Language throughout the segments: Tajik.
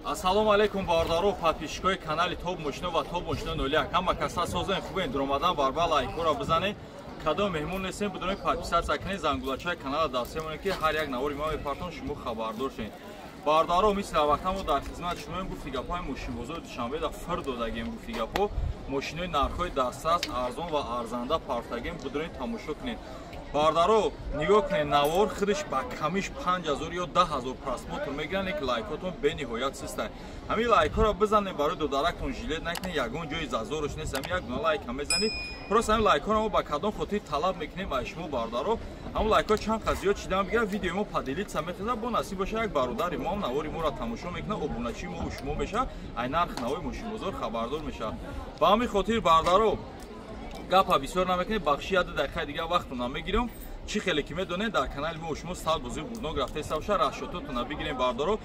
Ассалому алайкум бародаро, подписчикои канали Топ Мошино ва Топ Мошино 01. Ҳама каса созен хубен, дуромадан барба лайкҳоро бизанед. Кадом меҳмон нестем, бидонед подписаться кунед, зангулачаи канала дастсе монед, ки ҳар як навори ма мепартон, шумо хабардор шавед. Бародаро, мисли ҳар вақта мо дар хизмат шумоем. Гуфти гапҳои мошинбозори Душанбе да фир додагем. Гуфти гапҳо мошинои нархҳои дастрас, арзон ва арзанда партагем, бидонед тамошо кунед. Бародаро, нигоҳ кунед, навор худаш ба камиш 5000 ё 10000 просмотр мегиранд, ки лайкотон бениҳоят систанд. Ҳамин лайкҳоро бизанед, барои додарактон жилет накунед, ягон ҷои зазораш нест. Ҳамин як гуна лайка мезанед. Просто ҳамин лайкҳоро мо ба кадом хотир талаб мекунем аз шумо, бародаро? Ҳамон лайкҳо чанд қад зиёд шидан бигирад, видеои мо поделиться мехезад, бо насиб боша як бародари мо ҳам навори моро тамошо мекунад, обуначии мо шумо мешавад, ай нарх навои мошинбозор хабардор мешавад. Ба ҳамин хотир, бародаро, гапа бисёр намекунем, бахши яду дақиқаи дигар вақтро намегирем. Чӣ хеле ки медонед, дар канали мо шумо сад бозии бурднок рафтаиста боша, расчётотона бигирем, бародаро.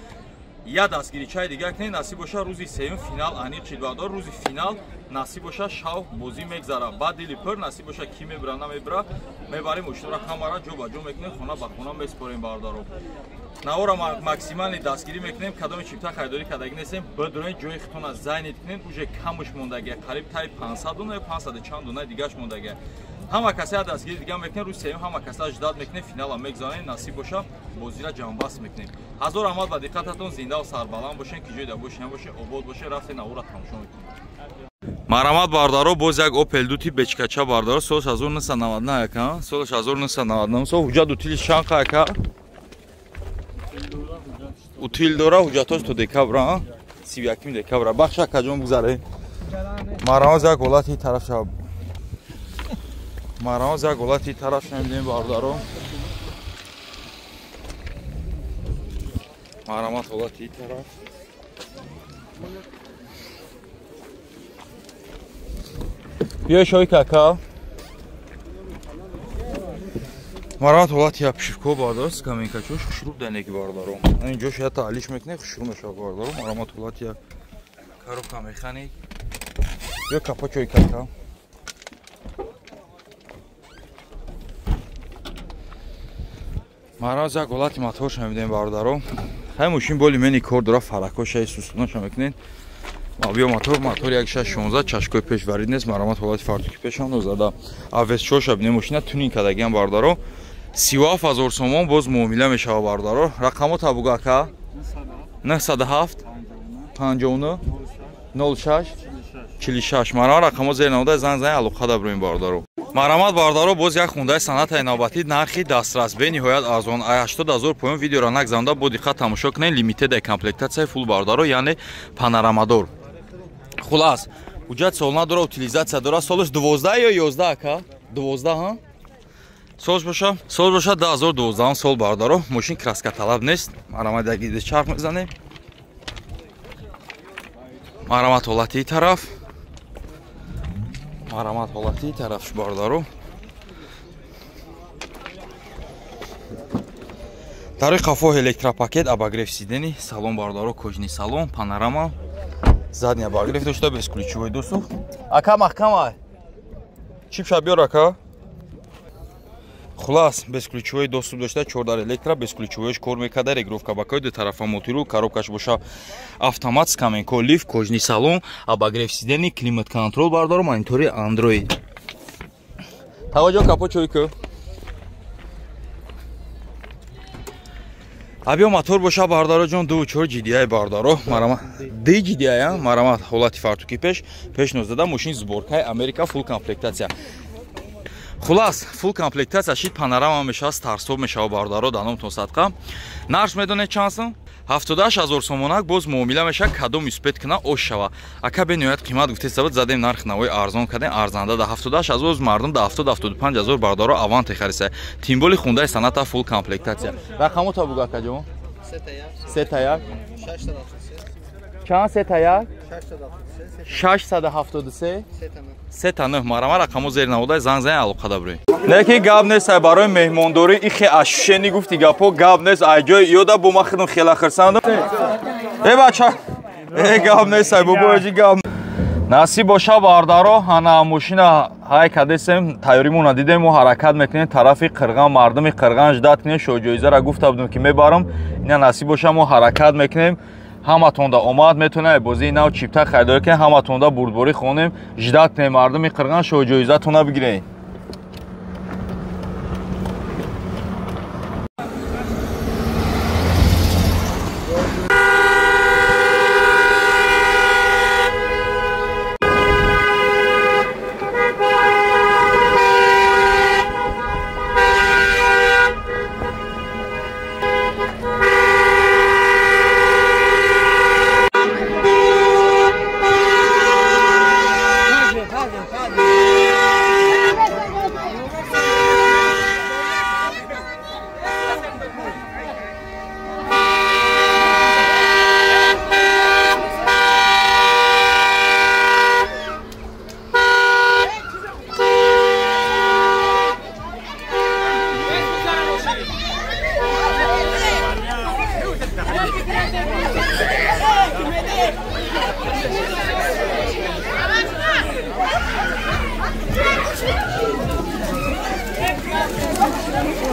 Я дастгиричаи дигар кунед, насиб боша рӯзи сеюм финал аниқ шид, бародаро. Рӯзи финал насиб боша шав бозӣ мегзара. Баъд дили пир насиб боша ки мебира намебира, мебарем мошинро ҳамара ҷо ба ҷо мекунем, хона ба хона меспорем, бародаро. Навора максимални дастгирӣ мекунем, кадоми чипта харидорӣ кардагӣ нестем, бидонед ҷои худтона зайнед кунед, уже камаш мондагия, қариб таи 500 дона ё 500 чанд дона дигаш мондагия. Ҳама каса дастгирӣ дига мекунем, рӯзи сеюм ҳама каса ждат мекунем, финала мегзанем, насиб боша бозира ҷамъбаст мекунем. Ҳазор раҳмат ба диққататон, зинда ва сарбаланд бошед, ки ҷойда бошед набошед, обод бошед. Рафте навора тамошо мекунем. Марҳамат, бародаро, боз як Opel 2 тип бечкача, бародаро, соли 1999 ака, соли 1999, сол ҳуҷҷат утили чанд ака? Утил дора, ҳуҷҷатош то декабра, 31 декабра. Бахш акаҷон бигзаре. Марҳамат, як ҳолати тараф шав. Марҳамат, як ҳолати тараф шавем, бародаро. Марҳамат, ҳолати тараф. Биёй шои кака. Марҳамат, ҳолати апшивко, бародаро, скамейкачош хушрӯ данеки, бародаро. Ин ҷош я таълиш мекунед, хушрӯ мешавад, бародаро. Марҳамат, ҳолати я коробка механик. Биё капо чой кака. Марҳамат, як ҳолати моторша мебинем, бародаро. Ҳай мошин боли мени кор дора, фаракоша сусунаша мекунед. Биё мотор, мотор 1616, чашкои пеш варид нест. Марҳамат, ҳолати фартуки пешам нозада. Авес чоша бинем, мошина тюнинг кардагиам, бародаро. 37000 сомон боз муомила мешава, бародаро. Рақамо табуга ака? 907 59 06 46. Марҳамат, рақамо зер намуда, занг занг алоқа даброем, бародаро. Марҳамат, бародаро, боз як хундаи санъатаи навбатӣ, нархи дастрас бениҳоят арзон, 80000 поён. Видеоро нагзанда, бо диққат тамошо кунед. Лимитедаи комплектатсияи фул, бародаро, яъне панорамадор. Хулас, ҳуҷҷат сол надора, утилизатсия дора. Солаш 12 ё 11 ака? 12 ҳа? Солаш боша, сол боша 2012 сол, бародаро. Мошин краскаталаб нест. Марҳамат, як гиди чарх мезанем. Марҳамат, ҳолати тараф. Марҳамат, ҳолати тарафш, бародаро. Дар қафо электропакет, обогрев сидени, салон, бародаро, кожаный салон, панорама, задний обогрев дошта, бесключевой доступ. Ака маҳкама. Чипша биёр ака. Хулас, бесключевой доступ дошта, чордар электро, бесключевойш кор мекарда, регулировка бакои ду тарафа мотиру, коробкаш боша автомат, скаменко, лифт, кожаный салон, обогрев сидени, климат контрол, бародаро, монитори Android. Таваҷҷӯҳ, капо чой ку. Абиё мотор боша, бародаро ҷон, 2.4 GDI, бародаро. Марҳамат, D GDI, марҳамат, ҳолати фартуки пеш, пеш 19, мошин сборкаи Америка, фул комплектатсия. Хулас, фул комплектатсия шид, панорама мешавад, старсоб мешавад, бародаро, дар номтон садқа. Нарх медонед чанд сум? 78000 сомонак боз муомила мешавад, кадом успет куна ош шава. Ака бениҳоят қимат гуфтед, сабаб задем нарх навои арзон кардем, арзанда да 78000 мардум да 70-75000, бародаро, аванте хариса. Тимболи хундаи саната, фул комплектатсия. Рақамо та буга акаҷон? 3 1 чанд? 3 1 673 3 9. Марҳамат, рақамо зер навода, занг занг алоқа даброем. Неки гап нест, ай барои меҳмондорӣ ихе ашшени гуфти гапо гап нест, ай ҷои иёда бо ман худам хела хирсандам. Э бача, э гап нест, ай бобоҷи гап. Насиб боша, бародаро, ҳана мошина ҳай кадесем, тайёримона дидем, мо ҳаракат мекунем тарафи Қирған, мардуми Қирған ждат кунем, шоҳҷоизаро гуфта будем ки мебарам. Ина насиб боша мо ҳаракат мекунем. Ҳаматонда омад метавонад бозии нав чипта харидорӣ кунед. Ҳаматонда бурдборӣ хонем. Ждат кунед мардуми Қирған шоҳҷоизатона бигиред.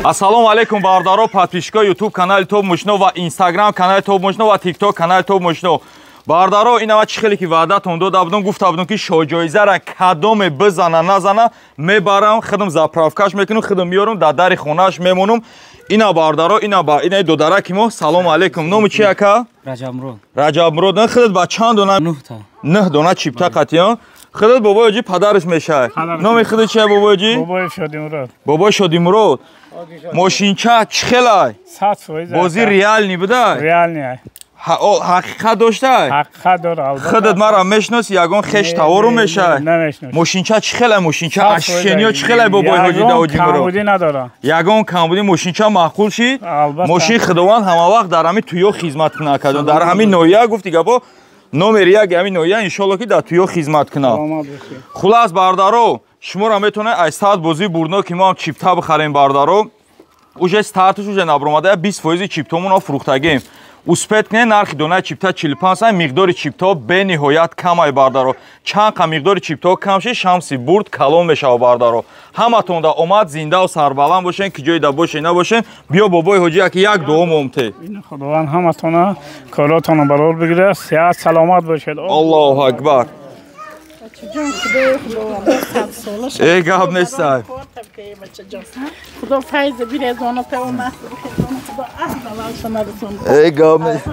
Ассалому алайкум бародаро, подписчикои YouTube канали Топ Мошино ва Instagram канали Топ Мошино ва TikTok канали Топ Мошино. Бародаро, инава чӣ хеле ки ваъдатон дода будам, гуфта будам ки шоҳҷоизара кадоме бизана назана мебарам, худам заправкаш мекунам, худам меорам, дар дари хонааш мемонам. Ина бародаро, ина ба инаи додараки мо. Салому алайкум. Номи чи ака? Раҷабмурод. Раҷабмурод. Худат ба чанд дона? 9 та. 9 дона чипта қатиён. Худат бобои падараш мешавад. Номи худат чия бобои? Бобои Шодимурод. Бобои Шодимурод. Мошинча чӣ хелай? 100%. Бозӣ реални будай? Реални. Ҳақиқат доштай? Ҳақиқат дора, албатта. Худат мара мешиносӣ, ягон хеш тавору мешавад? Намешиносам. Мошинча чӣ хелай? Мошинча ашшениё чӣ хелай бобои ҳоҷи Давудимурод? Ягон камбудӣ надора. Ягон камбудӣ. Мошинча маъқул шид? Албатта. Мошин Худованд ҳама вақт дар ҳамин туё хизмат кунад кардам. Дар ҳамин ноҳия гуфти гапо номери як ҳамин ноҳия иншоалло ки дар туё хизмат кунад. Хулас бародаро, шуморо метавонед аз саат бозии бурдно ки мо ҳам чипта бихарем бародаро. Уже старташ уже набромада 20% чиптомонро фурӯхтагем. Успет кунед, нархи донаи чипта 45 сом, миқдори чиптаҳо бениҳоят камай бародаро. Чанд қа миқдори чиптаҳо кам шид, шамси бурд калон мешавад бародаро. Ҳаматонда омад, зиндаву сарбаланд бошен, ки ҷойда бошен набошен. Биё бобои ҳоҷӣ яки як дуо момте. Худованд ҳаматона коротонро барор бигирад, сиҳат саломат бошед. Аллоҳу акбар. Эй гап нестай. Худо файз бирезона та омад. Худо Эй гап нест.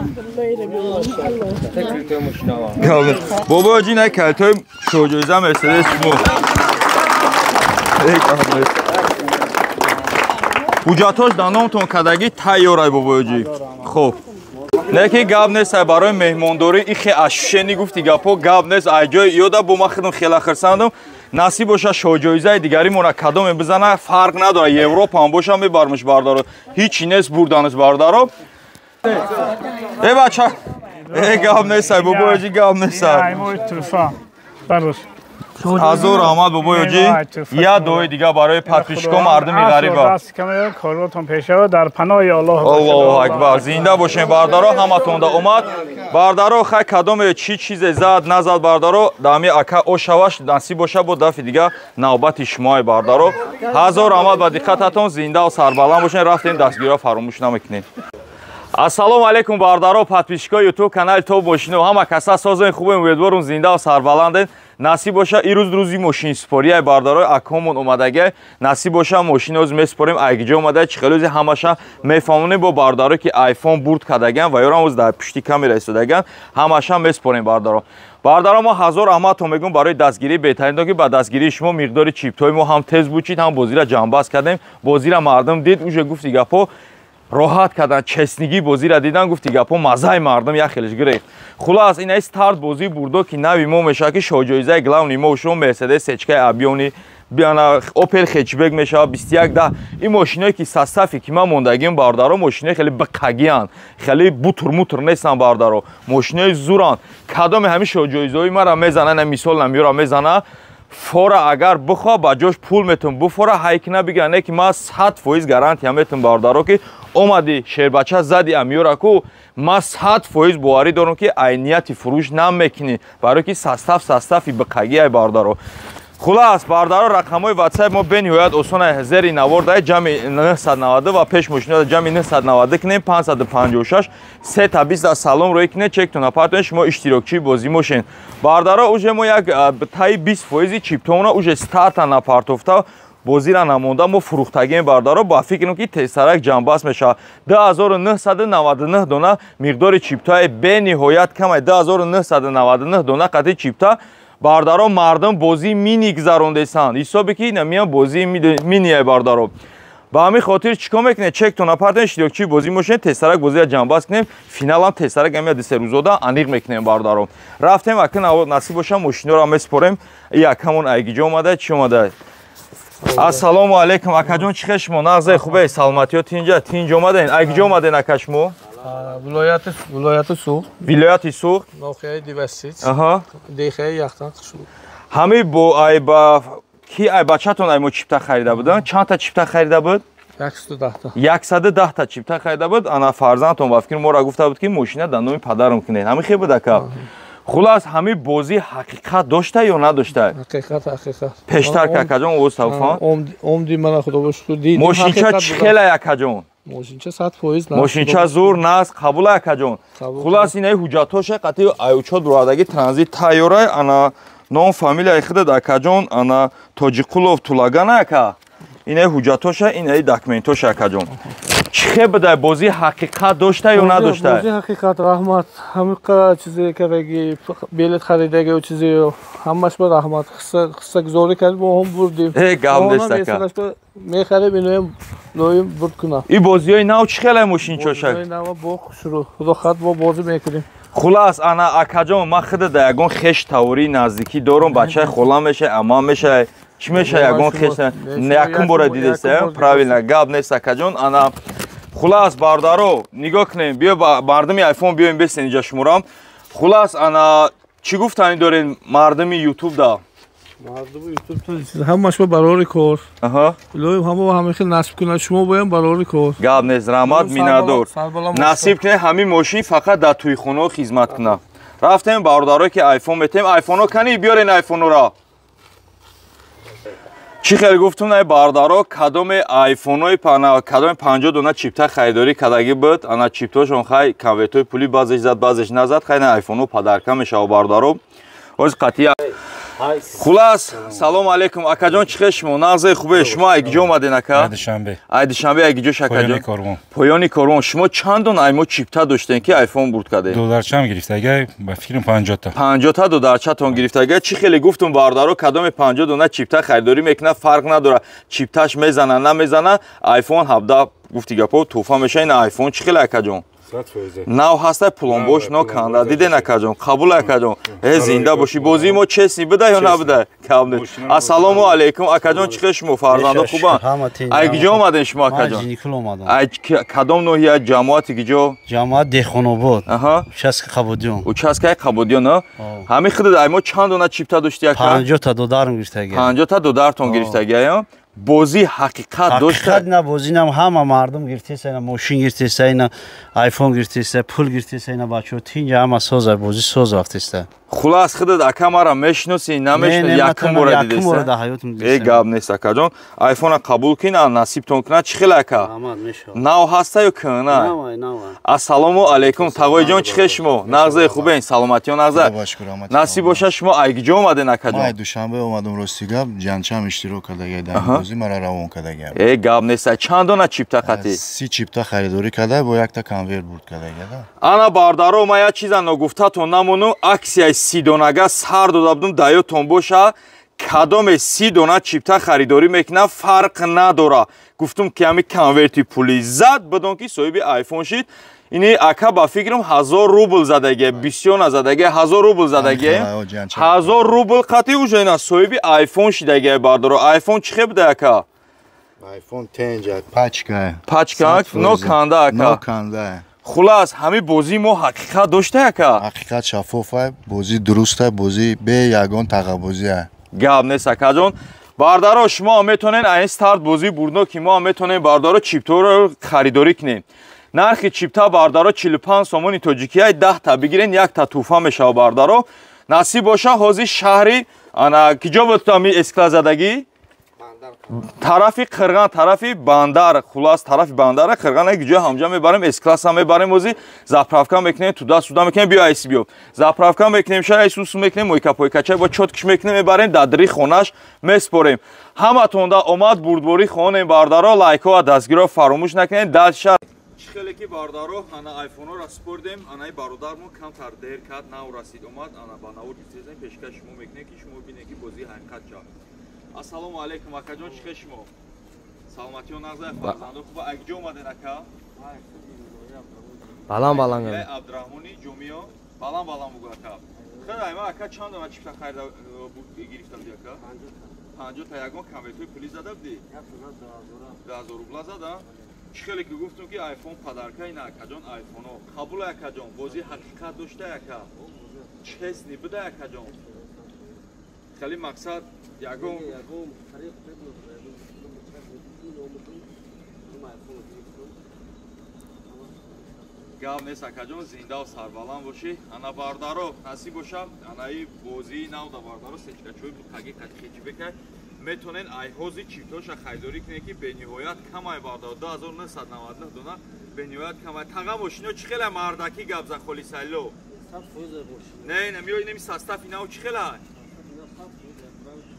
Бобои ҳоҷӣ на калтои шоҳҷоиза Мерседес шумо. Эй гап нест. Ҳуҷҷатҳош дар номтон кардагӣ тайёрай бобои ҳоҷӣ. Хуб. Лекин гап нест барои меҳмондорӣ ихе ашшени гуфти гапҳо гап нест. Ай ҷои иёда бо ман худам хела хирсандам. Насиб боша шоҳҷоизаи дигари мона кадоме бизана фарқ надорад. Европа ҳам боша мебармш бардаро. Ҳичи нест бурданаш бардаро. Э бача, э гап нест бобои ҳоҷӣ, гап нест. Ҳазор раҳмат бобои ҳоҷӣ. Як дуои дига барои подписчико мардуми ғариба. Коротон пешава дар паноҳи Аллоҳ. Аллоҳу акбар. Зинда бошен бардаро, ҳаматонда омад. Бардаро, хай кадоме чӣ чизе зад назад бардаро, дами ака ошаваш насиб боша бо дафи дига навбати шумои бардаро. Ҳазор раҳмат ба диққататон, зиндаву сарбаланд бошен. Рафтем дастгириҳо фаромӯш намекунем. Ассалому алайкум бардаро, подписчикои YouTube канали Топ Мошино. Ҳама каса созен хубем, умедворум зиндаву сарбаланден. Насиб боша ирӯз рӯзи мошинсупорияи бардарои акомон омадагиай. Насиб боша мошиноз месупорем, айгиҷо омада чӣ хелӯзи ҳамаша мефаҳмонем бо бардаро ки айфон бурд кардагиан ва ёрам оз дар пушти камера истодагиан. Ҳамаша месупорем бардаро. Бардаро, мо ҳазор раҳматон мегӯм барои дастгирии беҳтаринтон ки ба дастгирии шумо миқдори чиптҳои мо ҳам тез бучид, ҳам бозира ҷамъбаст кардем. Бозира мардум дид, уже гуфти гапҳо роҳат кардан, честнигӣ бозира дидан, гуфти гапҳо маззаи мардум як хелеш гирехт. Хулас ин старт бозии бурдо ки нави мо мешавад ки шоҳҷоизаи главни мо шумо Мерседес сечкаи абёни Опел хэтчбек мешавад 2110. Ин мошиное ки састафи ки ман мондагиам бардаро, мошинои хеле биқагианд, хеле бутур-мутур нестанд бардаро, мошинои зуранд. Кадоме ҳамин шоҳҷоизаҳои мара мезана, на мисол намёра мезана, фора агар бихоҳ ба ҷош пул метун буфора ҳайкина бигира, не ки ман 100% гарантия метун бардаро ки омади шербача зади амёраку, ман 100% боварӣ дорам ки ай нияти фурӯш намекунӣ, барое ки састафи биқагиай бардаро. Хулас бардаро рақамҳои WhatsApp мо бениҳоят осон аст. Зери навор дай ҷамъи 990 ва пеш мошинода ҷамъи 990 кунем 556 320 да салом рӯй кунед чектона партоен шумо иштирокчии бозӣ мошен. Бардаро уже мо як таи 20% чиптона уже старта напартофта бозира намонда мо фурӯхтагием бардаро ба фикрам ки тезтарак ҷамъбаст мешавад. 2999 дона миқдори чиптаи бениҳоят камай 2999 дона қатъи чипта бардаро мардум бозии мини гузарондесанд. Ҳисобе ки намиям бозии миние бардаро. Ба ҳамин хотир чӣ кор мекунед? Чектона партоен иштирокчии бозӣ мошед, тезтарак бозира ҷамъбаст кунем, финалам тезтарак ҳамия ду се рӯзода аниқ мекунем бардаро. Рафтем акн насиб боша мошиноро месупорем. Якамон айгиҷо омада, чӣ омада? Ассалому алайкум акаҷон, чӣ хел шумо? Нағзе хубе, саломатиё тинҷа, тинҷ омаден. Айгиҷо омаден ака шумо? Вилояти Суғд. Вилояти Суғд. Ноҳияи Дивастич. Аҳа. Деҳаи Яхтан қишлоқ. Ҳами бо ай ба ки ай бачатон ай мо чипта харида будан? Чанд та чипта харида буд? 110 та. 110 та чипта харида буд. Ана фарзандтон ба фикр моро гуфта буд ки мошина дар номи падарам кунед. Ҳами хел буд ака? Хулас ҳами бозӣ ҳақиқат дошта ё надошта? Ҳақиқат, ҳақиқат. Пештар ки акаҷон овоз тавфан? Омди мана худо шукр дидем. Мошинча чӣ хела акаҷон? Мошинча 100% наз. Мошинча зур наз қабул акаҷон. Хулас инаи ҳуҷҷатҳоша қатъи аючот бурадаги транзит тайёра ана ном фамилияи худат акаҷон ана Тоҷиқулов Тулаган ака. Инаи ҳуҷҷатҳоша инаи документҳоша акаҷон. Чӣ хел буда бозӣ ҳақиқат дошта ё надошта? Бозӣ ҳақиқат раҳмат. Ҳамиқа чизе кардаги билет харидаги ё чизе ҳамаш ба раҳмат. Ҳиссагузорӣ кард мо ҳам бурдем. Э гап нест ака. Мехарем иноям лоим бурд кунам. И бозиҳои нав чӣ хеле мошинчоша? Бозиҳои нав бо хушрӯ. Худо хоҳад мо бозӣ мекунем. Хулас ана акаҷон ман худа да ягон хеш таврии наздикӣ дорам, бачаи холам мешавад, амам мешавад. Чӣ мешавад ягон хеш якум бора дидеста? Правильно, гап нест акаҷон. Ана хулас бардаро нигоҳ кунем, биё мардуми айфон биёем бесен инҷа шуморам. Хулас ана чӣ гуфтанӣ дорем мардуми ютуб да? Мардуми ютуб ҳамаш ба барори кор. Аҳа. Лоим ҳама ҳама хел насиб кунад, шумо боям барори кор. Гап нест, раҳмат, миннатдор. Насиб кунед ҳамин мошин фақат дар тӯйхонаҳо хизмат кунад. Рафтем бародаро ки айфон метем, айфонҳо кани биёрен айфонҳоро. Чӣ хел гуфтум най бародаро кадоме айфонҳои пана кадоме 50 дона чипта харидорӣ кардагӣ буд, ана чиптошон хай конвертҳои пулӣ баъзеш зад, баъзеш назад, хай на айфонҳо падарка мешава бародаро. Ҳозир қатъия. Хулас, салом алейкум акаҷон, чӣ хел шумо? Нағзе хубе, шумо айгиҷо омаден ака? Ай Душанбе. Ай Душанбе айгиҷо шакаҷон? Поёни корвон. Поёни корвон. Шумо чанд дона ай мо чипта доштен ки айфон бурд кардед? Додарчам гирифтага, ба фикрам 50 та. 50 та додарчатон гирифтага. Чӣ хеле гуфтум бародаро, кадоме 50 дона чипта харидорӣ мекунад, фарқ надорад. Чипташ мезана, намезана, айфон 17 гуфти гапо тӯҳфа мешава. Ин айфон чӣ хеле акаҷон? Нав ҳаста пломбош ноканда. Диден акаҷон, қабул акаҷон. Э зинда бошӣ. Бозии мо честни буда ё набуда? Кам нест. Ассалому алайкум акаҷон, чӣ хел шумо? Фарзандо хубанд? Ай гиҷо омаден шумо акаҷон? Ай кадом ноҳия, ҷамоати гиҷо? Ҷамоат Деҳқонобод. Аҳа. Участка Қабудиён. Участкаи Қабудиён, а? Ҳамин худат ай мо чанд дона чипта доштӣ ака? 50 та додарам гирифтагӣ. 50 та додартон гирифтагӣ, ая? Бозӣ ҳақиқат дошта? Ҳақиқат на, бозӣ нам ҳама мардум гирифтеса, ина мошин гирифтеса, ина айфон гирифтеса, пул гирифтеса, ина бачаҳо тинҷа ҳама соза, бозӣ соз рафтеста. Хулас худат ака мара мешиносӣ, намешиносӣ, якум бора якум дидеста? бора дар ҳаётам Э дидеста. гап нест акаҷон. Айфона қабул кин, насибтон кунад. Чӣ хел ака? Раҳмат, мешавад. Нав ҳаста ё кӯҳна? Навай, навай. Ассалому алайкум тағоиҷон, чӣ хел шумо? Нағзе хубен, саломатиё нағзе. Насиб бошад шумо айгиҷо омаден акаҷон? Ман ай Душанбе омадам, рости гап, ҷанчам иштирок кардагай дар бозӣ, мара равон кардагай. Э гап нест. Чанд дона чипта қатӣ? 30 чипта харидорӣ карда, бо якта конверт бурд кардагай. Ана бардаро, ман як чиза ногуфтатон намонум, аксияи 30 донага сар дода будум, даётон боша, кадоме 30 дона чипта харидорӣ мекунад, фарқ надора. Гуфтум ки ҳами конверти пулӣ зад, бидон ки соҳиби айфон шид. Ини ака ба фикрам 1000 рубл задаге, бисёр назадаге, 1000 рубл задаге. 1000 рубл қатъи уже ина соҳиби айфон шидаге бардаро. Айфон чӣ хел буда ака? Айфон тенҷа, пачка. Пачка, ноканда ака. Ноканда. Хулас, ҳамин бозии мо ҳақиқат дошта ака? Ҳақиқат шаффоф, бозӣ дуруста, бозӣ бе ягон тағабозӣ. Гап нест акаҷон. Бардаро, шумо метонед айн старт бозии бурдно ки мо метонем бардаро чипторо харидорӣ кунем. Нархи чипта бардаро 45 сомони тоҷикӣ, 10 та бигирен, якта тӯҳфа мешава бардаро. Насиб боша ҳозир шаҳри ана киҷо буд ту ҳами С-класс задагӣ? Тарафи Қирған, тарафи Бандар, хулас тарафи Бандара Қирған ҷо ҳамҷа мебарем, С-класс ҳам мебарем, ози заправка мекунем, туда суда мекунем, биё айси биё. Заправка мекунем, шай айсус мекунем, мойка пойкачай бо чоткиш мекунем, мебарем, дадри хонаш меспорем. Ҳаматонда омад бурдборӣ хонем бардаро, лайкҳо ва дастгиро фаромӯш накунед. Дальше хеле ки бардаро ана айфонҳоро спордем, анаи бародармон камтар дер кард, нав расид омад, ана ба навор гирифтем, пешкаш шумо мекунем ки шумо бинед ки бозии ҳақиқат ча. Ассалому алайкум акаҷон, чӣ хел шумо? Саломатиё нағза, фарзандо хуб? Акҷо омаден ака? Балан балан. Абдурраҳмони ҷомиё, балан балан бугу ака. Хел айма ака чанд дона чипта харида гирифта буди ака? 50 та ягон конвертҳои пулӣ зада будӣ? 2000 рубла зада? Чӣ хеле ки гуфтум ки айфон падарка ина акаҷон, айфоно қабул акаҷон, бозии ҳақиқат дошта ака, честни буда акаҷон. Хеле мақсад ягон гап нест акаҷон, зиндаву сарбаланд бошӣ. Ана бардаро насиб боша, анаи бозии навда бардаро сечкачои буқаги қати бекай метонен айҳози чиптоша харидорӣ кунед ки бениҳоят камай бардаро, 2999 дона бениҳоят камай. Таға мошино чӣ хела мардакӣ гап за холисайло? Не, не, миё инеми состав инав чӣ хела?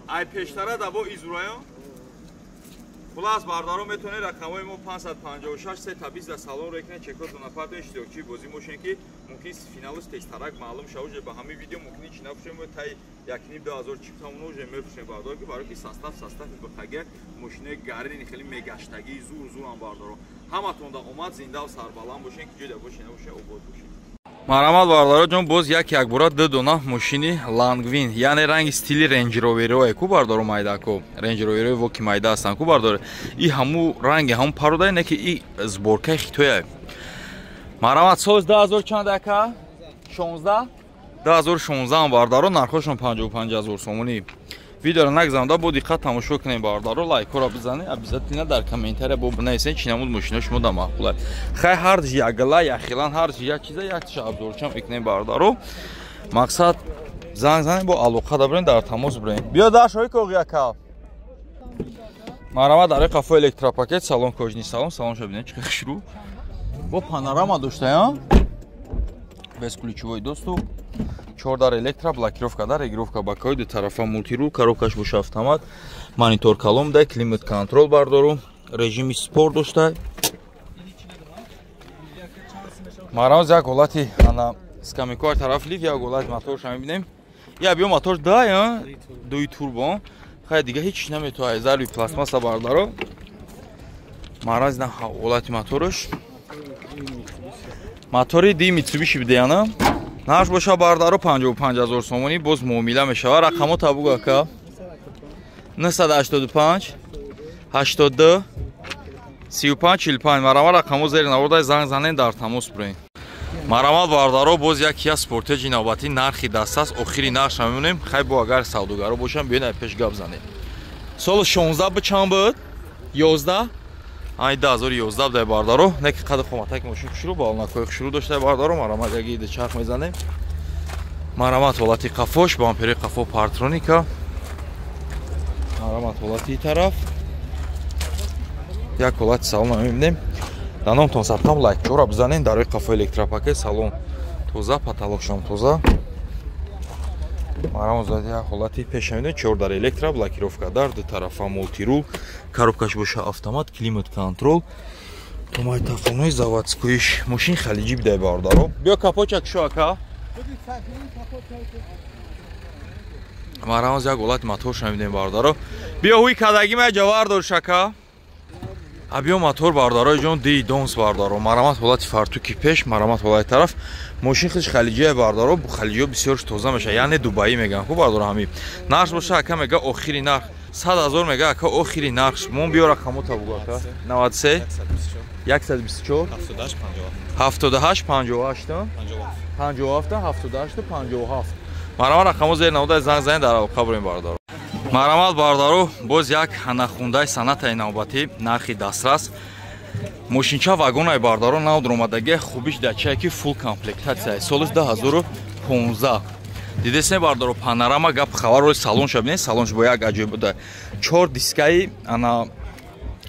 Ай пештара дабо изураё? Хулас бардаро метонед рақамҳои мо 556 320 дар салон ро кунед, чекҳо донапарто иштирокчии бозӣ мошен ки мумкин финалус тезтарак маълум шава, уже ба ҳамин видео мумкин ҳеч нафурӯшем, таи 1,5-2 ҳазор чиптамон уже мефурӯшем бардаро, ки барои ки состави бихагия мошинои гарини хеле мегаштагии зур зурам бардаро. Ҳаматонда омад, зиндаву сарбаланд бошен, ки ҷойда бошен набошен, обод бошен. Марҳамат бардаро ҷон, боз як якбора ду дона мошини Лангвин, яъне ранги стили Range Rover-ое ку бардаро, майдако Range Rover-ое во ки майда ҳастанд ку бардаро, и ҳаму ранги ҳаму парода, не ки и сборкаи хитоя. Марҳамат, соз 2000 чанд ака? 16 2016 бардаро, нархошон 55 000 сомонӣ. Видеоро нагзаронда бо диққат тамошо кунем бардаро, лайкҳоро бизанед, обязательно дар комментария бо бинависед чӣ намуд мошино шумо да маъқул аст. Хай ҳар ягла яхилан ҳар як чиза як тиша обзорчам мекунем бардаро. Мақсад занг занед, бо алоқа да бирен, дар тамос бирен. Биё дар шои коғи ака. Марҳамат, дар қафо электропакет, салон кожаный салон, салоншо бинед чӣ хушрӯ. Бо панорама доштая. Бесключевой доступ. 4 дар электро, блокировка дар, регулировка бакои ду тарафа, мультирул, коробкаш боша автомат, монитор калом дай, климат контрол бардору, режими спорт дошта. Марҳамат, як ҳолати ана скамейкои тараф лифт, як ҳолати моторша мебинем. Я биё мотор дай, дуи турбо. Хай дига ҳеч наметоа, зарби пластмасса бардаро. Марҳамат, на ҳолати моторш. Мотори ди Mitsubishi бидеяна. Нарх боша бардаро 55 000 сомонӣ, боз муомила мешава. Рақамо табуг ака 985 82 35 45. Марҳамат, рақамо зери наворда, занг занен, дар тамос бирен. Марҳамат бардаро, боз як Kia Sportage навбатӣ, нархи дастас, охири нархша мемонем. Хай бо агар савдогаро бошам, биён ай пеш гап занем. Соли 16 бу чанд буд? 11 ай 2011 дай бардаро, не ки қади қоматак мошин хушрӯ, балонакҳои хушрӯ дошта бардаро. Марҳамат, як ида чарх мезанем. Марҳамат, ҳолати қафош, бампери қафо партроника. Марҳамат, ҳолати тараф. Як ҳолати салон мебинем. Дар номтон сабтам лайкчора бизанен. Дар рӯи қафо электропакет, салон тоза, потолокшон тоза. Марҳамат, як ҳолати пеша мебинем, 4 дар электро, блокировка дар ду тарафа, мультирул, коробкаш боша автомат, климат контрол, томайтафонои заводскоиш. Мошин халиҷӣ бидай бардаро. Биё капоча кушо ака. Марҳамат, як ҳолати моторша мебинем бардаро. Биё ҳуи кадаги ма ҷавар дорш ака. Абиё мотор бардарои ҷон, ди донс бардаро. Марҳамат, ҳолати фартуки пеш, марҳамат, ҳолати тараф. Мошин худш халиҷия бардаро, халиҷиё бисёрш тоза мешавад, яъне Дубаӣ мегӯянд ку бардаро ҳами. Нарх боша ака мега охири нарх 100 000 мега ака охири нарх. Мон биё рақамота бугу ака. 93 124 78 58 57 78 57. Марҳамат, рақамо зери навода, занг занед, дар алоқа бурем бардаро. Марҳамат бардаро, боз як ҳанахундаи санатаи навбатӣ, нархи дастрас. Мошинча вагонаи бардаро, нав дуромадагия, хубиш дар чие ки фулл комплектатсия. Солиш 2015. Дидесен бардоро панорама гап хабар рӯи салон ша бинед, салонш бо як аҷоиб буда. 4 дискаи ана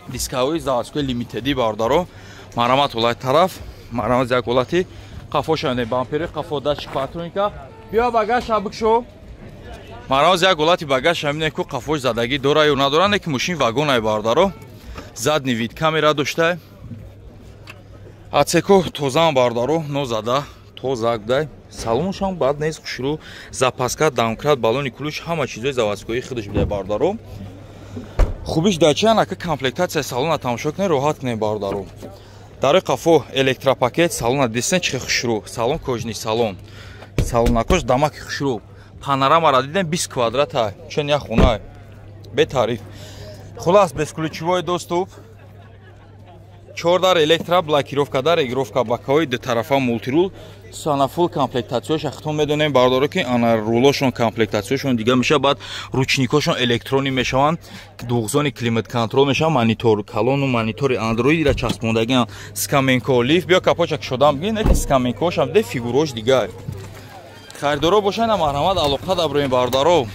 дискаҳои заводской лимитеди бардаро. Марамат ҳолати тараф, марамат як ҳолати қафо шавне, бампери қафо датчик патроника. Биё багаж шабукшо. Марамат як ҳолати багаж шавне ку қафош задагӣ дора ё надора, не ки мошин вагонай бардаро. Задний вид камера дошта. Ацеко тозаам бардаро, нозада, тоза будай. Салоншам бад нест, хушрӯ, запаска, домкрат, баллони ключ, ҳама чизои заводскои худаш будай бардаро. Хубиш дар чи анака комплектатсияи салона тамошо кунед, роҳат кунед бардаро. Дарои қафо электропакет, салона дидесен чи хушрӯ, салон кожаный салон. Салонакош дамаки хушрӯ. Панорамаро дидем 20 квадрата, чун як хона. Бетариф. Хулас бесключевой доступ. 4 дар электро блокировка дар регировка бакаҳои ду тарафа мултирул. Сана фул комплектатсияш худтон медонем бардоро ки ана рулошон комплектатсияшон дига мешавад, баъд ручникошон электронӣ мешаванд, дуғзони климат контрол мешаванд, монитор калону монитори андроидра часпондагиан, скаменко лифт. Биё капоча кушодам бигин, не ки скаменкошам де фигурош дигар. Харидоро бошанд, марҳамат алоқа даброем бардаро.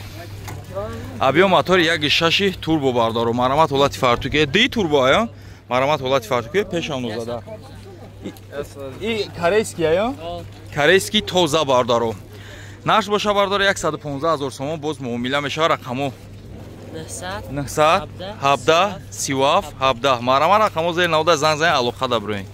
Абиё мотори 1.6 турбо бардаро. Марҳамат ҳолати фартуке, ди турбо ая. Марҳамат ҳолати фартуке пешам нозада. И корейский ая? Корейский тоза бардаро. Нарх боша бардаро 115 000 сомон боз муомила мешава. Рақамо 917 37 17. Марҳамат рақамо зери навда занг занг алоқа даброем.